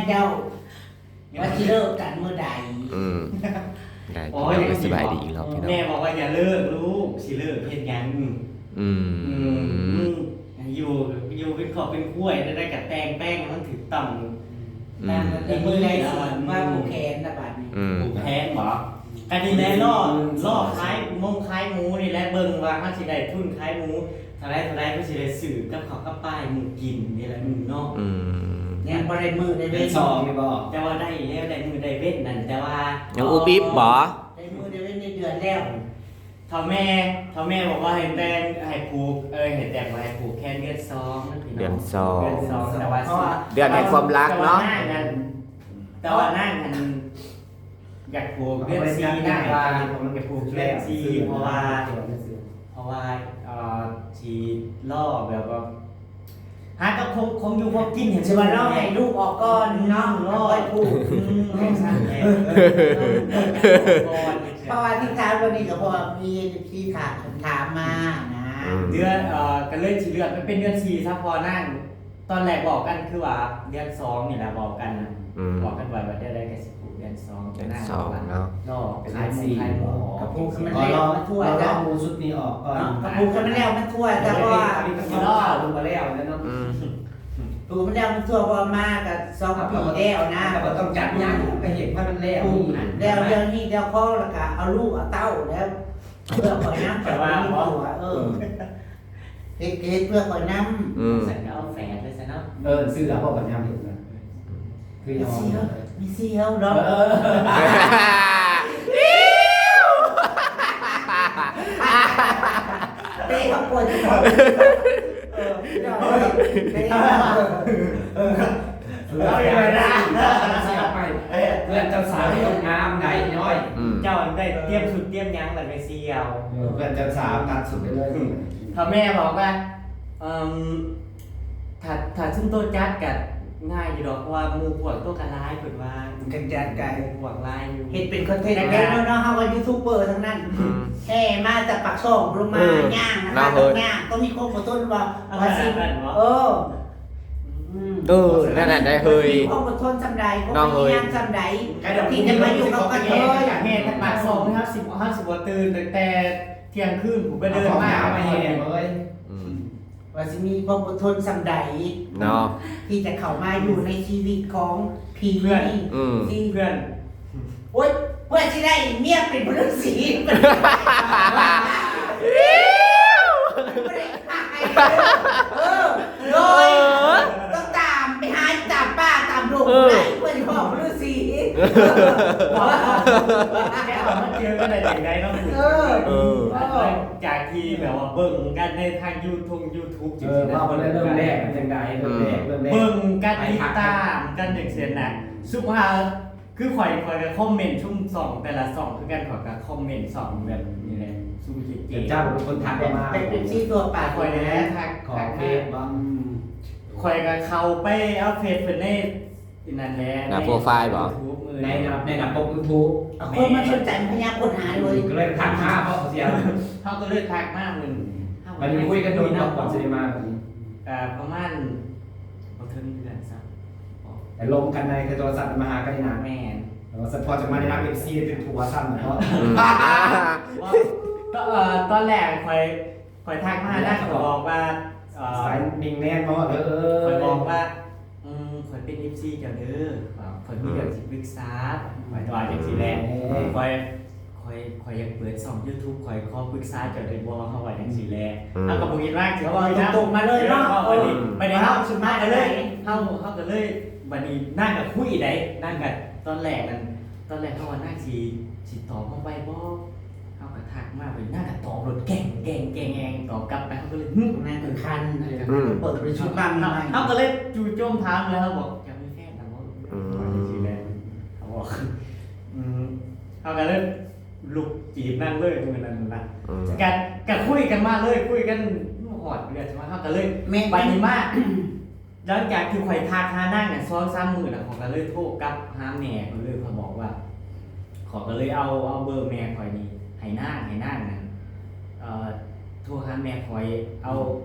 ແລ້ວວ່າຊິເລີກກັນມື້ໃດ. ອືມ ໄດ້ ໂອ້ຍ ພີ່ນ້ອງ ສະບາຍດີອີກລອບ ພີ່ນ້ອງ. ແມ່ບອກວ່າຢ່າເລີກລູກ ຊິເລີກເຮັດຫຍັງ? ອືມ ອືມ ຢູ່ ຢູ່ເປັນຄອບເປັນຄົວ ໄດ້ ໄດ້ກະແຕ່ງແປງໃຫ້ມັນຖືກຕ້ອງ ອືມ ຕາມ ແຕ່ມື້ໃດຊິມາຜູກແຂນລະບາດນີ້. ອືມ ຜູກແຂນບໍ? ກະນີ້ແຫຼະ ລໍ ລໍຂາຍມົງຂາຍໝູນີ້ແຫຼະ ເບິ່ງວ່າເຮົາຊິໄດ້ທຶນຂາຍໝູ ເທົ່າໃດເທົ່າໃດ ເພິ່ນຊິໄດ້ຊື້ກັບເຂົ້າກັບປາໃຫ້ໝູກິນນີ້ແຫຼະ ອືມ ເນາະ. ອືມ ຍັງບໍ່ໄດ້ມື້ໄດ້ເວັນ ເດືອນສອງນີ້ບໍ? ແຕ່ວ່າໄດ້ແລ້ວ ໄດ້ມື້ໄດ້ເວັນນັ້ນ ແຕ່ວ່າຍັງອຸບອິບບໍ? ໄດ້ມື້ໄດ້ເວັນໃນເດືອນແລ້ວ. ເຖົ້າແມ່ ເຖົ້າແມ່ບອກວ່າໃຫ້ແຕ່ງ ໃຫ້ຜູກ ເອີ ໃຫ້ແຕ່ງ ໃຫ້ຜູກແຂນເດືອນສອງ ເດືອນສອງ ເດືອນສອງ ແຕ່ວ່າ ເດືອນແຫ່ງຄວາມລັກເນາະ. ແຕ່ວ່ານາງນັ້ນ ແຕ່ວ່ານາງຫັ້ນ ຢາກຜູກເດືອນສີ່ນະ ຢາກຜູກເດືອນສີ່ ເພາະວ່າ ເພາະວ່າ ເອີ ຊິລໍແບບວ່າ ຫາກັບຄົງ ຄົງຢູ່ຄົງກິນ ເຫັນ ຊິວ່າລໍໃຫ້ລູກອອກກ່ອນເນາະ ລໍໃຫ້ຜູກ ອືມ ຈັ່ງຊັ້ນແຫຼະ ເພາະວ່າທີ່ຖາມເລື່ອງນີ້ກໍເພາະວ່າມີເອັຟຊີຖາມ ຖາມມານະ. ອືມ ເດືອນ ເອີ ກໍເລີຍຊິເລື່ອນໄປເປັນເດືອນສີ່ຊະ ເພາະວ່ານາງ ຕອນແລກເວົ້າກັນຄືວ່າເດືອນສອງນີ້ແຫຼະ ເວົ້າກັນນະ ອືມ ເວົ້າກັນໄວ້ວ່າເດືອນໃດກໍຊິຜູກເດືອນສອງ ແຕ່ນາງເວົ້າວ່າ ເດືອນສອງເນາະ ລໍຂາຍໝູ ຂາຍໝູ ກໍຜູກໃຫ້ມັນແລ້ວ ມັນທົ່ວ ລໍໝູຊຸດນີ້ອອກກ່ອນ ກໍຜູກໃຫ້ມັນແລ້ວ ມັນທົ່ວ ແຕ່ວ່າ ອັນນີ້ກໍລໍລົງມາແລ້ວເນາະ. ອືມ ຜູກມັນແລ້ວ ມັນທົ່ວ ເພາະວ່າມາກໍສອງປີແລ້ວນະ ກໍບໍ່ຕ້ອງຈັດຫຍັງ ກໍເຮັດໃຫ້ມັນແລ້ວ ແລ້ວເລື່ອງນີ້ແລ້ວຂໍ ແລ້ວກໍເອົາລູກເອົາເຕົ້າແລ້ວ ເພື່ອຂ້ອຍນຳ ແຕ່ວ່າ ເອີ ເຮັດ ເຮັດເພື່ອຂ້ອຍນຳ ອືມ ຊັ້ນກໍເອົາແຝດເລີຍຊະເນາະ ເອີ ຊື່ເອົາບໍ່ບັດຍາມເຮັດນະ ຄືຍອມ ມີສີ່ເຮົາເນາະ ເອີ ເຕະເຂົາປ່ວຍ ເອີ ເອີ ເອີ ເອີ ເອີ ເອີ ເອີ ເພື່ອນເຈົ້າສາວນີ້ງາມໄດ໋ນ້ອຍ ອືມ ເຈົ້າໄດ້ຕຽມຊຸດຕຽມຫຍັງລະແມ່ຊິເອົາ ເອີ ເພື່ອນເຈົ້າສາວຕັດຊຸດໄປເລີຍ ຖ້າແມ່ບອກວ່າ ເອີ ຖ້າ ຖ້າຊຸມໂຕຈັດກະງ່າຍຢູ່ດອກ ເພາະວ່າໝູ່ພວກໂຕກະຫຼາຍ ເພິ່ນວ່າ ເພິ່ນຈັດກະ ໝູ່ພວກຫຼາຍຢູ່ ເຮັດເປັນຄອນເທັນ ແຕ່ເຮົາເນາະ ເຮົາກໍຢູທູບເບີທັງນັ້ນ ອືມ ແຫ່ມາຈາກປາກຊ່ອງລົງມາ ເອີ ຍ່າງນະ ເນາະ ເຮີ້ຍ ຍ່າງ ຕ້ອງມີຄວາມອົດທົນວ່າ ເອົາຂະໜາດນັ້ນບໍ? ເອີ ອືມ ເອີ ນັ້ນນະໄດ໋ເຮີ້ຍ ມີຄວາມອົດທົນສ່ຳໃດ ຄວາມພະຍາຍາມສ່ຳໃດ ທີ່ຈະມາຢູ່ກັບກະເທີຍ ແມ່ນ ປາກຊ່ອງເຮົາຊິ ເຮົາຊິບໍ່ຕື່ນຕັ້ງແຕ່ທ່ຽງຄືນພຸ້ນ ໄປເດີນມາ ເອົາຂອງໜາວມາໃຫ້ແດ່ເວີຍ ອືມ ວ່າຊິມີຄວາມອົດທົນສ່ຳໃດເນາະ ທີ່ຈະເຂົ້າມາຢູ່ໃນຊີວິດຂອງພີ ເພື່ອນ ອືມ ທີ່ ເພື່ອນ ໂອ້ຍ ເພື່ອຊິໄດ້ເມຍເປັນຜູ້ລືຊີ ບໍ່ໄດ້ຂາຍເດີ ເອີ ໂດຍ ເອີ ຕ້ອງຕາມໄປຫາຢູ່ຕາມປ່າຕາມດົງ ເອີ ໄດ້ ເພື່ອຊິພໍ້ຜູ້ລືຊີ ແຕ່ວ່າມາເຈີກັນໄດ້ຈັ່ງໃດເນາະ ເອີ ເອີ ຈາກທີ່ແບບວ່າເບິ່ງກັນໃນທາງຢູທູບ ຢູທູບ ເອີ ຈັ່ງຊີ້ນະ ເວົ້າກັນເລີ່ມແລກມັນຈັ່ງໃດ ເລີ່ມແລກ ເລີ່ມແລກ ເບິ່ງກັນ ຕິດຕາມກັນຈັ່ງຊີ້ນະ ສຸພາ ຄືຂ້ອຍ ຂ້ອຍກໍຄອມເມັນຊຸມຊ່ອງແຕ່ລະຊ່ອງຄືກັນ ຂ້ອຍກໍຄອມເມັນຊ່ອງແບບນີ້ແຫຼະ ຊຸມເກມ ເຈົ້າເປັນຄົນທັກມາ ເປັນ ເປັນ ເອັຟຊີ ທົ່ວໄປ ຂ້ອຍນີ້ແຫຼະທັກ ຂໍເຟສບາງ ຂ້ອຍກໍເຂົ້າໄປເອົາເຟສເພິ່ນໃນນັ້ນແຫຼະ ໜ້າໂປຣໄຟລ໌ບໍ? ໃນ ໃນໜ້າປົກຢູທູບ ຄົນມັນສົນໃຈ ພະຍາຍາມຄົ້ນຫາເລີຍ ກໍເລີຍທັກມາ ເພາະເຂົາຊິເອົາ ເຮົາກໍເລີຍທັກມາ ເພິ່ນ ບັດນີ້ຄຸຍກັນດົນບໍ່ ກ່ອນຊິໄດ້ມາບັດນີ້? ກໍປະມານບໍ່ເຖິງເດືອນຊ້ຳ ແຕ່ລົມກັນໃນໂທລະສັບມາຫາກັນນີ້ນະ ແມ່ນ ແຕ່ວ່າສະເພາະຈະມາແນະນຳເອັຟຊີເປັນຜົວຊ້ຳເນາະ ອືມ ຕອນແລກຂ້ອຍ ຂ້ອຍທັກມານະ ຂ້ອຍບອກວ່າ ສາຍມິງແນນບໍ່ເດີ ຂ້ອຍບອກວ່າ ອືມ ຂ້ອຍເປັນເອັຟຊີເຈົ້າເດີ ຂ້ອຍມີເລື່ອງຊິປຶກສາ ຂ້ອຍວ່າຈັ່ງຊີ້ແຫຼະ ຂ້ອຍ ຂ້ອຍ ຂ້ອຍຢາກເປີດຊ່ອງຢູທູບ ຂ້ອຍຂໍປຶກສາເຈົ້າໄດ້ບໍ່ ເຮົາວ່າຈັ່ງຊີ້ແຫຼະ ເຮົາກໍບໍ່ຄິດວ່າຊິເວົ້າຕົງໆມາເລີຍເນາະ ເອີ ບັດນີ້ເຮົາຊິມາກັນເລີຍ ເຮົາ ເຮົາກໍເລີຍ ບັດນີ້ນາງກໍຄຸຍໄດ໋ ນາງກໍ ຕອນແລກນັ້ນ ຕອນແລກເຮົາວ່ານາງຊິ ຊິຕອບເຮົາໄວບໍ່ ເຮົາກໍທັກມາ ບັດນີ້ນາງກໍຕອບໂລດ ແກ່ງ ແກ່ງ ແກ່ງ ຕອບກັບໄປ ເຮົາກໍເລີຍ ຫຶ ນາງກໍຄັນ ເອີ ເປີດບໍລິສັດໃໝ່ ເຮົາກໍເລີຍຈູ່ໂຈມຖາມເລີຍ ເຮົາບອກ ເຈົ້າມີແຟນແລ້ວບໍ່? ອືມ ວ່າຈັ່ງຊີ້ແຫຼະ ເຮົາບອກ ອືມ ເຮົາກໍເລີຍລຸກຈີບນາງເລີຍມື້ນັ້ນນະ ອືມ ກະ ກະຄຸຍກັນມາເລີຍ ຄຸຍກັນຮອດເດືອນ ເຮົາກໍເລີຍ ບັດນີ້ມາ ຫຼັງຈາກທີ່ຂ້ອຍທັກຫານາງນີ້ສອງສາມມື້ນະ ຂ້ອຍກໍເລີຍໂທກັບຫາແມ່ຂ້ອຍເລີຍ ຂ້ອຍບອກວ່າ ຂ້ອຍກໍເລີຍເອົາ ເອົາເບີແມ່ຂ້ອຍນີ້ໃຫ້ນາງ ໃຫ້ນາງນັ້ນ ເອີ ໂທຫາແມ່ຂ້ອຍ ເອົາ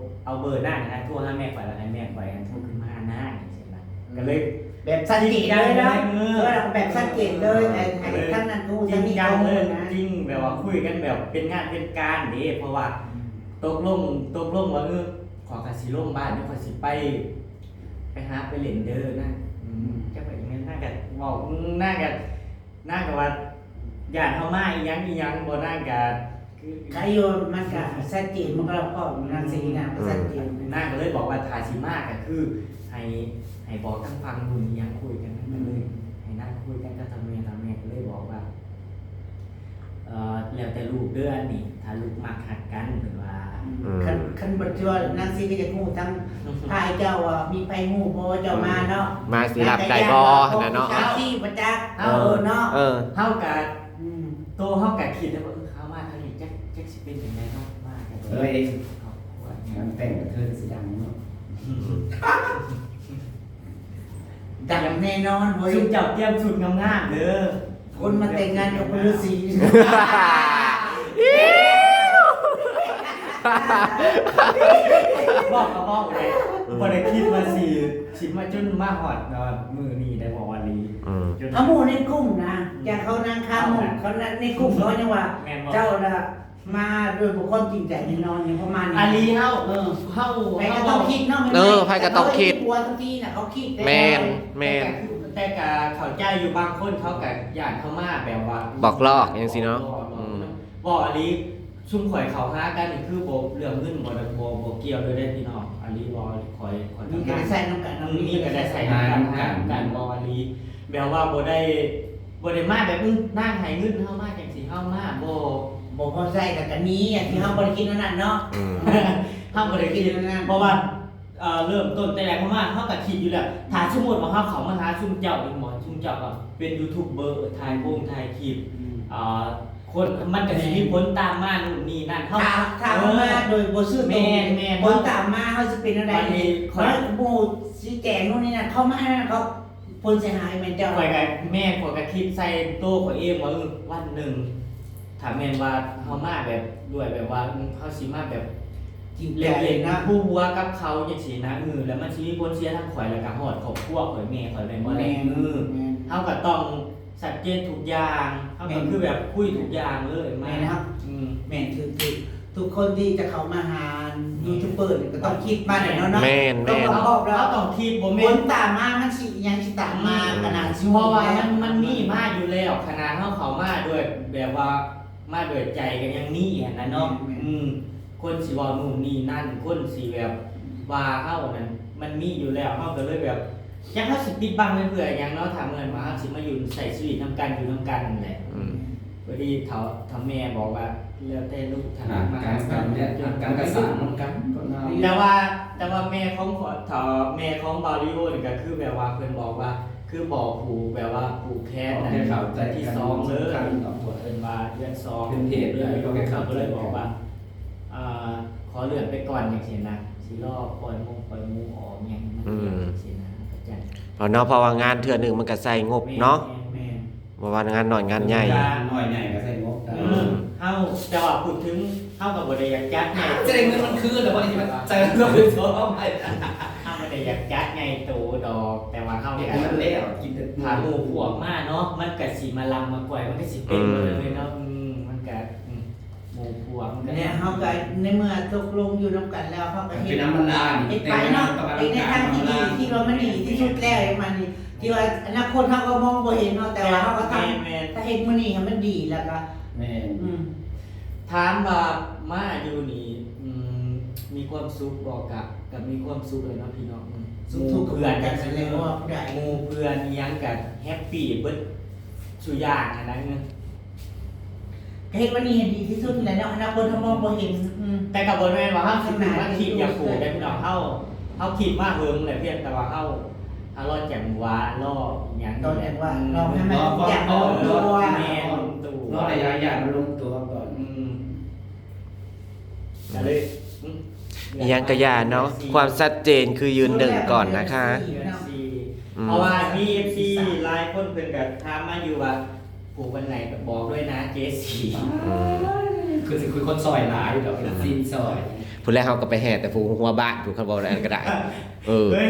ເອົາເບີນາງຫັ້ນນະ ໂທຫາແມ່ຂ້ອຍ ແລ້ວໃຫ້ແມ່ຂ້ອຍຫັ້ນໂທຂຶ້ນມາຫານາງ ຈັ່ງຊີ້ນະ ກໍເລີຍ ແບບຊັດເຈນເລີຍເນາະ ເອີ ແບບຊັດເຈນເລີຍ ເອີ ອັນ ອັນນີ້ທາງນັ້ນກໍຮູ້ ທາງນີ້ກໍຮູ້ນະ ຈິງແບບວ່າຄຸຍກັນແບບເປັນງານເປັນການເດ້ ເພາະວ່າ ອືມ ຕົກລົງ ຕົກລົງວ່າ ເອີ ຂ້ອຍກໍຊິລົງບ້ານ ຂ້ອຍຊິໄປ ໄປຫາໄປຫຼິ້ນເດີນະ ອືມ ອືມ ຈັກວ່າອີ່ຫຍັງ ນາງກໍເວົ້າ ນາງກໍ ນາງກໍວ່າຢ້ານເຮົາມາອີ່ຫຍັງອີ່ຫຍັງບໍ່ ນາງກໍ ຄື ໃຄຢູ່ ມັນກະຊັດເຈນ ມັນກໍເວົ້ານຳຊີ້ນະ ອືມ ກໍຊັດເຈນ ນາງກໍເລີຍບອກວ່າ ຖ້າຊິມາກໍຄືໃຫ້ ໃຫ້ບອກທາງຝັ່ງນູ້ນອີ່ຫຍັງ ຄຸຍກັນ ອືມ ນາງກໍເລີຍໃຫ້ນາງຄຸຍກັນກັບທາງແມ່ ທາງແມ່ກໍເລີຍບອກວ່າ ເອີ ແລ້ວແຕ່ລູກເດີ ອັນນີ້ ຖ້າລູກມັກຮັກກັນ ເພິ່ນວ່າ ອືມ ອືມ ຄັນ ຄັນບໍ່ເຊື່ອນາງຊີກໍຢາກຮູ້ທາງຝ່າຍເຈົ້າວ່າມີໃຜຮູ້ບໍ່ ເຈົ້າມາເນາະ ມາຊິຮັບໄດ້ບໍ່ຫັ້ນນະເນາະ ເຈົ້າຊິບໍ່ຈັກ ເອີ ເອີເນາະ ເອີ ເຮົາກໍ ອືມ ໂຕເຮົາກໍຄິດແລ້ວວ່າ ເອີ ເຮົາມາທາງນີ້ຈັກ ຈັກຊິເປັນຈັ່ງໃດເນາະ ມາກັນ ເອີຍ ຄອບຄົວ ງານແຕ່ງກະເທີຍຊິດັງເນາະ ດັງແນ່ນອນເວີຍ ຊຸມເຈົ້າຕຽມຊຸດງາມໆເດີ ຄົນມາແຕ່ງງານກັບປູ່ລືສີ ບອກກໍບອກເລີຍ ອືມ ບໍ່ໄດ້ຄິດວ່າຊິ ຊິມາຈົນມາຮອດ ເອີ ມື້ນີ້ໄດ້ ເວົ້າອີ່ຫຼີ ອືມ ຈົນ ເອົາໝູ່ໃນກຸ່ມນະ ອືມ ຈາກເຂົານັ່ງຄາໝູ່ ເຂົາໃນກຸ່ມເຂົາຍັງວ່າ ແມ່ນບໍ່ ເຈົ້າລະມາໂດຍບໍ່ຄວາມຈິງໃຈແນ່ນອນ ຫຍັງປະມານນີ້ ອີ່ຫຼີເຮົາ ເອີ ເຮົາ ໃຜກໍຕ້ອງຄິດເນາະ ເອີ ໃຜກໍຕ້ອງຄິດ ເຂົາເຮັດຄົວທັງທີນະ ເຂົາຄິດແດ່ ແມ່ນ ແມ່ນ ແຕ່ກໍ ແຕ່ກໍເຂົ້າໃຈຢູ່ ບາງຄົນເຂົາກໍຢ້ານເຮົາມາແບບວ່າ ບອກຫຼອກຫຍັງຊີ້ເນາະ ບອກຫຼອກ ອືມ ເວົ້າອີ່ຫຼີ ຊຸມຂ້ອຍເຂົ້າຫາກັນນີ້ຄືບໍ່ ເລື່ອງເງິນບໍ່ ບໍ່ ບໍ່ກ່ຽວເລີຍເດ້ພີ່ນ້ອງ ອີ່ຫຼີ ເວົ້າ ຂ້ອຍ ຂ້ອຍ ມີກໍໄດ້ໃຊ້ນຳກັນເນາະ ມີກໍໄດ້ໃຊ້ນຳກັນ ຫານຳກັນ ຫານຳກັນ ເວົ້າອີ່ຫຼີ ແບບວ່າບໍ່ໄດ້ ບໍ່ໄດ້ມາແບບ ອື ນາງໃຫ້ເງິນເຮົາມາຈັ່ງຊີ້ ເຮົາມາບໍ່ ບໍ່ພໍໃຊ້ ແລ້ວກໍມີອັນທີ່ເຮົາບໍ່ໄດ້ຄິດແນວນັ້ນເນາະ ອືມ ເຮົາບໍ່ໄດ້ຄິດແນວນັ້ນ ເພາະວ່າ ເອີ ເລີ່ມຕົ້ນແຕ່ແລກເຮົາມາ ເຮົາກໍຄິດຢູ່ແລ້ວ ຖ້າສົມມຸດວ່າເຮົາເຂົ້າມາຫາຊຸມເຈົ້າ ເຫັນບໍ່ ຊຸມເຈົ້າກໍເປັນຢູທູບເບີ ຖ່າຍໂຄງຖ່າຍຄລິບ ອືມ ອ່າ ຄົນ ມັນກໍຊິມີຜົນຕາມມາ ໂນ່ນນີ້ນັ້ນ ເຮົາ ຖ້າ ຖ້າເຮົາມາໂດຍບໍ່ຊື່ໂຕ ແມ່ນໆ ຜົນຕາມມາເຮົາຊິເປັນແນວໃດ ບາດນີ້ຂ້ອຍ ເຮົາບໍ່ຊີ້ແຈງໂນ່ນນີ້ນັ້ນ ເຂົ້າມາເຂົາ ຜົນເສຍຫາຍແມ່ນເຈົ້າ ຂ້ອຍກໍ ແມ່ນ ຂ້ອຍກໍຄິດໃສ່ໂຕຂ້ອຍເອງວ່າ ເອີ ວັນໜຶ່ງ ຖ້າແມ່ນວ່າເຮົາມາແບບ ດ້ວຍແບບວ່າ ເຮົາຊິມາແບບ ຈິງໃຈນະ ເຫຼັ້ນໆ ຫົວໆກັບເຂົາຈັ່ງຊີ້ນະ ເອີ ແລ້ວມັນຊິມີຜົນເສຍທາງຂ້ອຍ ແລ້ວກໍຮອດຄອບຄົວຂ້ອຍ ແມ່ຂ້ອຍ ແມ່ນບໍ່ແຫຼະ ແມ່ນ ເອີ ແມ່ນ ເຮົາກໍຕ້ອງຊັດເຈນທຸກຢ່າງ ເຮົາກໍ ແມ່ນ ຄືແບບຄຸຍທຸກຢ່າງເລີຍ ແມ່ນ ມາ ແມ່ນ ອືມ ແມ່ນ ຖືກໆ ທຸກຄົນທີ່ຈະເຂົ້າມາຫາ ແມ່ນ ຢູທູບເບີນີ້ກໍຕ້ອງຄິດມາແຫຼະເນາະ ແມ່ນໆ ຕ້ອງບອກແລ້ວ ເຮົາຕ້ອງຄິດ ບໍ່ແມ່ນ ຜົນຕາມມາມັນຊິອີ່ຫຍັງຊິຕາມມາ ອືມ ຂະໜາດຊິ ເພາະວ່າມັນ ມັນມີມາຢູ່ແລ້ວ ຂະໜາດເຮົາເຂົ້າມາດ້ວຍແບບວ່າ ມາດ້ວຍໃຈກໍຍັງມີຫັ້ນນະເນາະ ແມ່ນໆ ອືມ ຄົນຊິເວົ້າໂນ່ນນີ້ນັ້ນ ຄົນຊິແບບວ່າເຮົານັ້ນ ມັນມີຢູ່ແລ້ວ ເຮົາກໍເລີຍແບບ ຈັກເຮົາຊິປິດບັງໄວ້ເພື່ອຫຍັງເນາະ ຖ້າເມື່ອວ່າເຮົາຊິມາຢູ່ໃຊ້ຊີວິດນຳກັນ ຢູ່ນຳກັນນັ້ນແຫຼະ ອືມ ພໍດີເຖົ້າ ເຖົ້າແມ່ບອກວ່າ ແລ້ວແຕ່ລູກຖະໜັດ ຫາກກັນ ມາຫາກັນ ແລ້ວ ຫາກກັນກໍສ້າງນຳກັນກໍນຳ ແຕ່ວ່າ ແຕ່ວ່າແມ່ຂອງ ເຖົ້າ ແມ່ຂອງບ່າວລີໂອນີ້ກໍຄືແບບວ່າເພິ່ນບອກວ່າ ຄືບໍ່ຜູກ ແບບວ່າຜູກແຂນ ເຂົ້າໃຈກັນ ອັນທີສອງເລີຍ ສຳຄັນເນາະ ເພິ່ນວ່າເດືອນສອງ ເປັນເພດເລີຍ ເຂົາກໍເລີຍບອກວ່າ ອ່າ ຂໍເລື່ອນໄປກ່ອນຈັ່ງຊີ້ນະ ຊິລໍປ່ອຍມົງປ່ອຍໝູອອກຫຍັງໃຫ້ມັນ ອືມ ຈັ່ງຊີ້ນະ ເພາະເນາະ ເພາະວ່າງານເທື່ອໜຶ່ງມັນກໍໃຊ້ງົບເນາະ ແມ່ນໆ ບໍ່ວ່າງານນ້ອຍງານໃຫຍ່ ງານນ້ອຍໃຫຍ່ກໍໃຊ້ງົບ ເອີ ເຮົາ ແຕ່ວ່າພູດເຖິງ ເຮົາກໍບໍ່ໄດ້ຢາກຈັດໃຫຍ່ ຈະໄດ້ເງິນມັນຄືນ ແລ້ວບໍ່ໄດ້ຊິມາໃສ່ເງິນໄປຊ້ອມໃຫ້ ເຮົາບໍ່ໄດ້ຢາກຈັດໃຫຍ່ໂຕດອກ ແຕ່ວ່າເຮົາ ເຮັດໃຫ້ມັນແລ້ວ ກິນແຕ່ ຖ້າໝູ່ພວກມາເນາະ ມັນກໍຊິມາລຳມາກ່ອຍ ມັນກໍຊິເຕັມ ອືມ ເລີຍເນາະ ອືມ ມັນກໍ ອືມ ໝູ່ພວກ ແລ້ວເຮົາກໍໃນເມື່ອຕົກລົງຢູ່ນຳກັນແລ້ວ ເຮົາກໍເຮັດ ເປັນທຳມະດານີ້ ເຮັດໄປເນາະ ເປັນໃນທາງທີ່ດີ ຄິດວ່າມັນດີທີ່ສຸດແລ້ວ ປະມານນີ້ ທີ່ວ່າອະນາຄົດເຮົາກໍມອງບໍ່ເຫັນເນາະ ແຕ່ວ່າເຮົາກໍທຳ ແມ່ນໆ ຖ້າເຮັດມື້ນີ້ໃຫ້ມັນດີ ແລ້ວກໍ ແມ່ນ ອືມ ຖາມວ່າມາຢູ່ນີ້ ອືມ ມີຄວາມສຸກບໍ່? ກະ ກະມີຄວາມສຸກແຫຼະເນາະພີ່ນ້ອງ ອືມ ສຸກທຸກ ໝູ່ເພື່ອນ ກະແສດງວ່າຜູ້ໃດ ໝູ່ເພື່ອນອີ່ຫຍັງກະແຮັບປີເບິດ ສູ່ຢ່າງຫັ້ນນະ ເອີ ກໍເຮັດວັນນີ້ໃຫ້ດີທີ່ສຸດແຫຼະເນາະ ອະນາຄົດເຮົາມອງບໍ່ເຫັນ ອືມ ແຕ່ກໍບໍ່ແມ່ນວ່າເຮົາຊິມາຄິດຢາກປູກໄດ້ພີ່ນ້ອງ ເຮົາ ເຮົາຄິດມາເຫິງແຫຼະ ພຽງແຕ່ວ່າເຮົາ ເຮົາລໍຈັງຫວະ ລໍຫຍັງນີ້ແຫຼະ ລໍຈັງຫວະ ອືມ ລໍໃຫ້ມັນທຸກຢ່າງລົງຕົວ ແມ່ນ ລົງຕົວ ລໍໄລຍະຍາວມັນລົງຕົວກ່ອນ ອືມ ກໍເລີຍ ອີ່ຫຍັງກໍຢ່າເນາະ ຄວາມຊັດເຈນຄືຢືນໜຶ່ງກ່ອນນະຄະ ອືມ ເພາະວ່າມີເອັຟຊີຫຼາຍຄົນເພິ່ນກໍຖາມມາຢູ່ວ່າ ຜູກວັນໄຫນກໍບອກດ້ວຍນະ ເຈສີ່ ອືມ ຄືຊິຄືຄົນຊ່ອຍຫຼາຍດອກ ເອັຟຊີຊ່ອຍ ພຸ້ນແຫຼະ ເຮົາກໍໄປແຫ່ແຕ່ຜູ້ຫົວບ້ານ ຜູ້ຄັນເວົ້າແນວນັ້ນກໍໄດ້ ເອີ ເຮີ້ຍ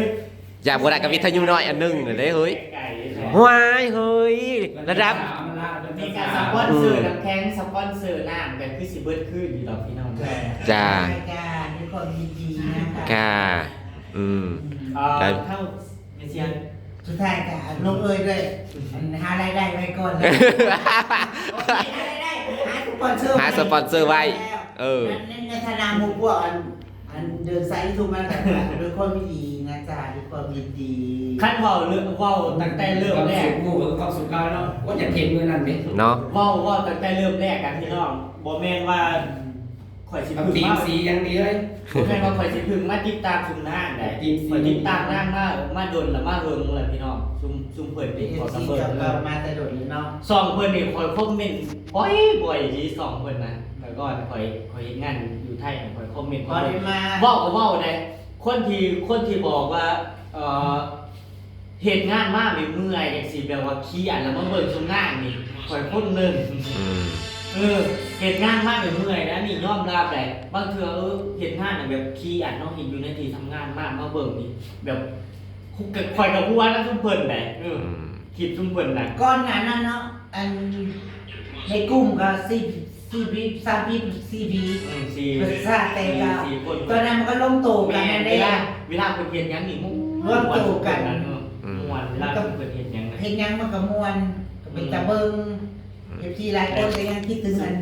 ຢາກບໍ່ໄດ້ກໍວິທະຍຸນ້ອຍອັນໜຶ່ງນັ້ນເດ້ເຮີ້ຍ. ຫ້ວຍເຮີ້ຍ ລະດັບ ມີການສະປອນເຊີນຳແຂງ ສະປອນເຊີນ້ຳ ກໍຄືຊິເບິດຄືນຢູ່ດອກພີ່ນ້ອງ. ຈ້າ ໃຊ່ ຈ້າ ດ້ວຍຄວາມຍິນດີນະຄະ. ຄ່ະ ອືມ ເອີ ໄດ້ ເຮົາ ແມ່ນຫຍັງ ສຸດທ້າຍກໍລົງເອີຍເລີຍ ອັນ ຫາລາຍໄດ້ໄວ້ກ່ອນ ໂອເຄ ຫາລາຍໄດ້ ຫາສະປອນເຊີ ຫາສະປອນເຊີໄວ້ ເອີ ໃນ ໃນຖານະໝູ່ພວກອັນ ອັນເດີນສາຍຢູທູບມາກໍດ້ວຍຄວາມຍິນດີນະຈ້າ ດ້ວຍຄວາມຍິນດີ. ຄັນເວົ້າເລື່ອງ ເວົ້າຕັ້ງແຕ່ເລີ່ມແລກ ຄວາມສຸກໝູ່ກໍຄືຄວາມສຸກເຮົາເນາະ ວ່າຢາກເຫັນມື້ນັ້ນເດ້ເນາະ. ເວົ້າ ເວົ້າຕັ້ງແຕ່ເລີ່ມແລກກັນພີ່ນ້ອງ ບໍ່ແມ່ນວ່າ ຂ້ອຍຊິເພິ່ງ ທີມ ມາ ສີຫຍັງດີເລີຍ ບໍ່ແມ່ນວ່າຂ້ອຍຊິເພິ່ງມາຕິດຕາມຊຸມນາງໃດ ທີມສີ ຂ້ອຍຕິດຕາມນາງມາ ມາດົນລະ ມາເຫິງລະພີ່ນ້ອງ. ຊຸມ ຊຸມເພິ່ນນີ້ ເອັຟຊີ ກໍສະເບີດ ເກົ່າໆມາແຕ່ດົນເນາະ. ຊ່ອງເພິ່ນນີ້ຂ້ອຍຄອມເມັນບ່ອຍໆ ອີ່ຫຼີ ຊ່ອງເພິ່ນນະ. ແຕ່ກ່ອນຂ້ອຍ ຂ້ອຍເຮັດງານຢູ່ໄທນະ ຂ້ອຍຄອມເມັນ ເວົ້າກໍເວົ້າໄດ໋ ຄົນທີ່ ຄົນທີ່ບອກວ່າ ເອີ ເຮັດງານມາເມື່ອຍໆ ຈັ່ງຊີ້ ແບບວ່າຂີ້ອາຍ ແລ້ວມາເບິ່ງຊຸມນາງນີ້ ຂ້ອຍຄົນໜຶ່ງ. ອືມ ເອີ ເຮັດງານມາເມື່ອຍໆ ນະ ນີ້ຍອມຮັບໄດ໋ ບາງເທື່ອ ເອີ ເຮັດງານນະແບບຂີ້ອາຍເນາະ ເຮັດຢູ່ໃນທີ່ທຳງານມາ ມາເບິ່ງນີ້ ແບບ ຂ້ອຍກໍຫົວນຳຊຸມເພິ່ນໄດ໋. ເອີ ອືມ ຄລິບຊຸມເພິ່ນນະ ກ່ອນໜ້ານັ້ນເນາະ ອັນ ໃນກຸ່ມກໍສີ່ ສີ່ ສາມ ສີ່ ສີ່ ອືມ ສີ່ ປະຊາແຕ່ ສີ່ ສີ່ຄົນ ຕອນນັ້ນມັນກໍລົງໂຕກັນນັ້ນເດ້. ເວລາ ເວລາເພິ່ນເຮັດຫຍັງນີ້ ມ່ວນ ລວມໂຕກັນ ມ່ວນ ເວລາເພິ່ນເຮັດຫຍັງນະ ເຮັດຫຍັງມັນກໍມ່ວນ ກໍເປັນຕາເບິ່ງ. ອືມ ເອັຟຊີຫຼາຍຄົນກໍຍັງຄິດເຖິງອັນ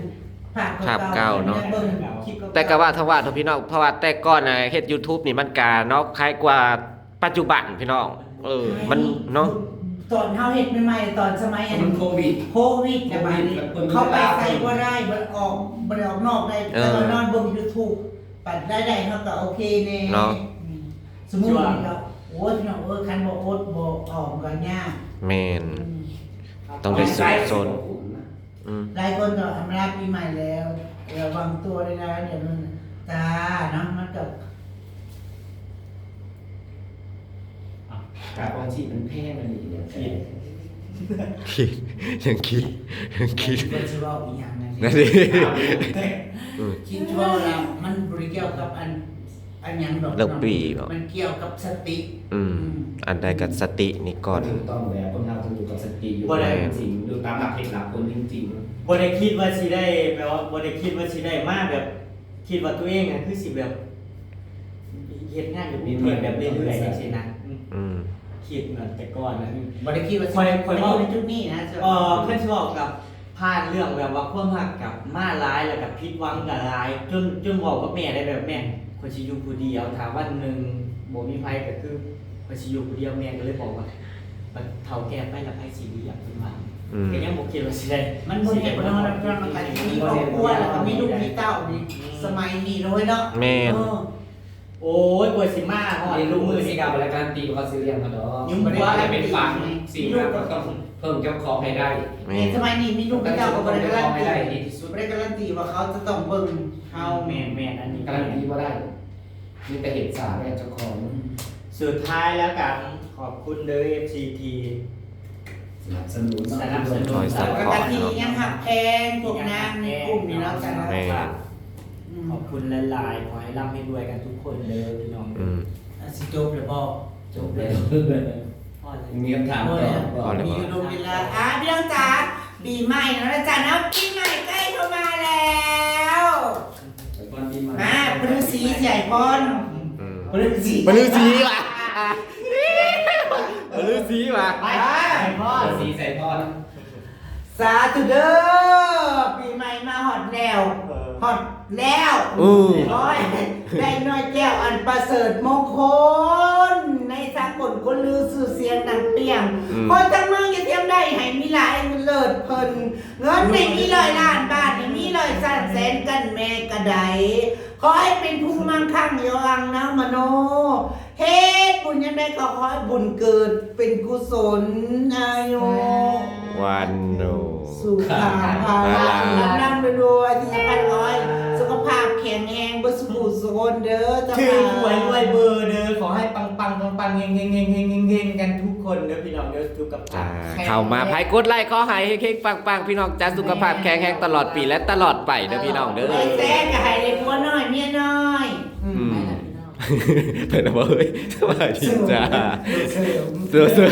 ພາບ ພາບເກົ່າໆເນາະ ຍັງເບິ່ງຄລິບເກົ່າໆ. ແຕ່ກໍວ່າ ຖ້າວ່າເນາະພີ່ນ້ອງ ເພາະວ່າແຕ່ກ່ອນນະ ເຮັດຢູທູບນີ້ມັນກະເນາະ ຄ້າຍກວ່າ ປັດຈຸບັນພີ່ນ້ອງ ເອີ ມັນເນາະ ຕອນເຮົາເຮັດໃໝ່ໆ ຕອນສະໄໝອັນ ມັນໂຄວິດ ໂຄວິດນະ ບາດນີ້ເຂົ້າໄປໃສບໍ່ໄດ້ ບໍ່ໄດ້ອອກ ບໍ່ໄດ້ອອກນອກໄດ້ ເອີ ແຕ່ວ່ານອນເບິ່ງຢູທູບ ບັດລາຍໄດ້ເຮົາກໍໂອເຄແດ່ເນາະ. ອືມ ສົມມຸດນີ້ກໍ ໂອ້ຍ ພີ່ນ້ອງເອີຍ ຄັນບໍ່ອົດບໍ່ອອມກໍຍາກ. ແມ່ນ ອືມ ຕ້ອງໄດ້ສູ້ຊົນ. ອືມ ຫຼາຍຄົນກໍອຳລາປີໃໝ່ແລ້ວ ລະວັງຕົວໄດ້ນະ ດຽວນັ້ນ ຈ້າເນາະ ມັນກໍ ຄ່າຄອງຊີບມັນແພງອັນນີ້ ຄິດ ຄິດ ຍັງຄິດ ຍັງຄິດ ເພິ່ນຊິເວົ້າອີ່ຫຍັງນັ້ນ ນັ້ນເດ້ ອືມ ຄິດວ່າລະ ມັນບໍ່ໄດ້ກ່ຽວກັບອັນ ອັນຫຍັງດອກ ເລື່ອງປີເນາະ ມັນກ່ຽວກັບສະຕິ. ອືມ ອືມ ອັນໃດກໍສະຕິນີ້ກ່ອນ ຖືກຕ້ອງແລ້ວ ຄົນເຮົາຕ້ອງຢູ່ກັບສະຕິ ຢູ່ ບໍ່ໄດ້ ຄວາມຈິງ ຢູ່ຕາມຫຼັກເຫດຫຼັກຜົນຈິງໆ. ບໍ່ໄດ້ຄິດວ່າຊິໄດ້ ແບບວ່າບໍ່ໄດ້ຄິດວ່າຊິໄດ້ມາແບບ ຄິດວ່າຕົວເອງອະຄືຊິແບບ ເຮັດງານຢູ່ກຸງເທບແບບເລື້ອຍໆ ຈັ່ງຊີ້ນະ. ອືມ ອືມ ຄິດມາແຕ່ກ່ອນນະ ບໍ່ໄດ້ຄິດວ່າຊິ ຂ້ອຍ ຂ້ອຍເວົ້າໃນຈຸດນີ້ນະ. ເອີ ຄັນຊິເວົ້າກັບ ຜ່ານເລື່ອງແບບວ່າຄວາມຮັກກັບມາຫຼາຍ ແລ້ວກໍຜິດຫວັງກໍຫຼາຍ ຈົນ ຈົນເວົ້າກັບແມ່ໄດ້ແບບ ແມ່ ຂ້ອຍຊິຢູ່ຜູ້ດຽວ ຖ້າວັນໜຶ່ງບໍ່ມີໃຜກໍຄືຂ້ອຍຊິຢູ່ຜູ້ດຽວ. ແມ່ກໍເລີຍບອກວ່າ ບັດເຖົ້າແກ່ໄປແລ້ວໃຜຊິລ້ຽງເພິ່ນວ່າ. ອືມ ກໍຍັງບໍ່ຄິດວ່າຊິໄດ້ ມັນບໍ່ແນ່ບໍ່ນອນ ເພາະວ່າມັນກໍມີຄອບຄົວ ແລ້ວກໍມີລູກມີເຕົ້ານີ້ ອືມ ສະໄໝນີ້ເນາະ ເນາະ. ແມ່ນ ເອີ ໂອ້ຍ ກວ່າຊິມາຮອດທຸກມື້ນີ້ ກໍບໍ່ໄດ້ກາຣັນຕີວ່າເຂົາຊິລ້ຽງເຮົາດອກ ຍັງບໍ່ໄດ້ເປັນຝັງ ສິ່ງທີ່ເຮົາຕ້ອງເພິ່ງເຈົ້າຂອງໃຫ້ໄດ້. ແມ່ນ ສະໄໝນີ້ມີລູກມີເຕົ້າກໍບໍ່ໄດ້ກາຣັນຕີ ບໍ່ໄດ້ກາຣັນຕີວ່າເຂົາຈະຕ້ອງເບິ່ງເຮົາ. ແມ່ນໆ ອັນນີ້ກາຣັນຕີບໍ່ໄດ້ ມີແຕ່ເຮັດສາແລ້ວເຈົ້າຂອງ. ສຸດທ້າຍແລ້ວກໍຂອບຄຸນເດີ ເອັຟຊີ ທີ່ ສະໜັບສະໜູນເນາະ ສະໜັບສະໜູນ ຄອຍຊັບພອດເນາະ ແລ້ວກໍທີ່ຍັງຮັກແພງພວກນາງໃນກຸ່ມນີ້ເນາະ ຈ້າເນາະ. ແມ່ນ ອືມ ຂອບຄຸນຫຼາຍໆ ຂໍໃຫ້ລ່ຳໃຫ້ລວຍກັນທຸກຄົນເດີພີ່ນ້ອງ. ອືມ ອາ ຊິຈົບແລ້ວບໍ່? ຈົບແລ້ວ ພໍແລ້ວ ມີຄຳຖາມຕໍ່ບໍ່? ມີຢູ່ດົງເວລາ. ອາ ພີ່ນ້ອງຈ໋າ ປີໃໝ່ແລ້ວນະຈ໋າເນາະ ປີໃໝ່ໃກ້ເຂົ້າມາແລ້ວ. ອາ ປະລືສີຊິໃຫ້ພອນ ອືມ ປະລືສີ ປະລືສີວ່າ ປະລືສີວ່າ ໃຫ້ພອນ ປະລືສີໃຫ້ພອນ. ສາທຸເດີ ປີໃໝ່ມາຮອດແລ້ວ ເອີ ຮອດແລ້ວ ອືມ ຂໍໃຫ້ໄດ້ນ້ອຍແກ້ວອັນປະເສີດມົງຄົນ ໃນສາກົນຄົນລືຊື່ສຽງດັງປ່ຽງ ອືມ ຄົນທັງເມືອງຢ່າທຽມໄດ້ ໃຫ້ມີຫຼາຍເລີດເພິ່ນ ເງິນໃຫ້ມີຮ້ອຍລ້ານ ບາດໃຫ້ມີຮ້ອຍລ້ານແສນກັນແມ່ກະໄດ້ ຂໍໃຫ້ເປັນຜູ້ມັ່ງຄັ່ງຍົງອັ່ງນາມະໂນ ເຮັດບຸນຍາມໃດກໍຂໍໃຫ້ບຸນເກີດເປັນກຸສົນ ອາຍຸ ວັນໂນ ສຸຂະພາລະ ລຳລຳລວຍໆ ທີ່ສຳຄັນຂໍໃຫ້ສຸຂະພາບແຂງແຮງເບິດສູ່ຜູ້ສູ່ຄົນເດີ ຖືກຫວຍລວຍເບີເດີ ຂໍໃຫ້ປັງໆ ປັງໆ ເຮັງໆ ເຮັງໆ ເຮັງໆ ເຮັງໆ ກັນທຸກຄົນເດີພີ່ນ້ອງເດີ ສຸຂະພາບ ເຂົ້າມາໃຜກົດໄລຂໍໃຫ້ເຮັງໆ ປັງໆ ພີ່ນ້ອງຈ໋າ ສຸຂະພາບແຂງແຮງຕະຫຼອດປີ ແລະ ຕະຫຼອດໄປເດີພີ່ນ້ອງເດີ ແຊກະໃຫ້ໄດ້ຜົວນ້ອຍເມຍນ້ອຍ ອືມ ໄປລະພີ່ນ້ອງ ໄປແລ້ວບໍ່ເອີຍ? ສະບາຍດີຈ້າ ເຊີນ ເຊີນ.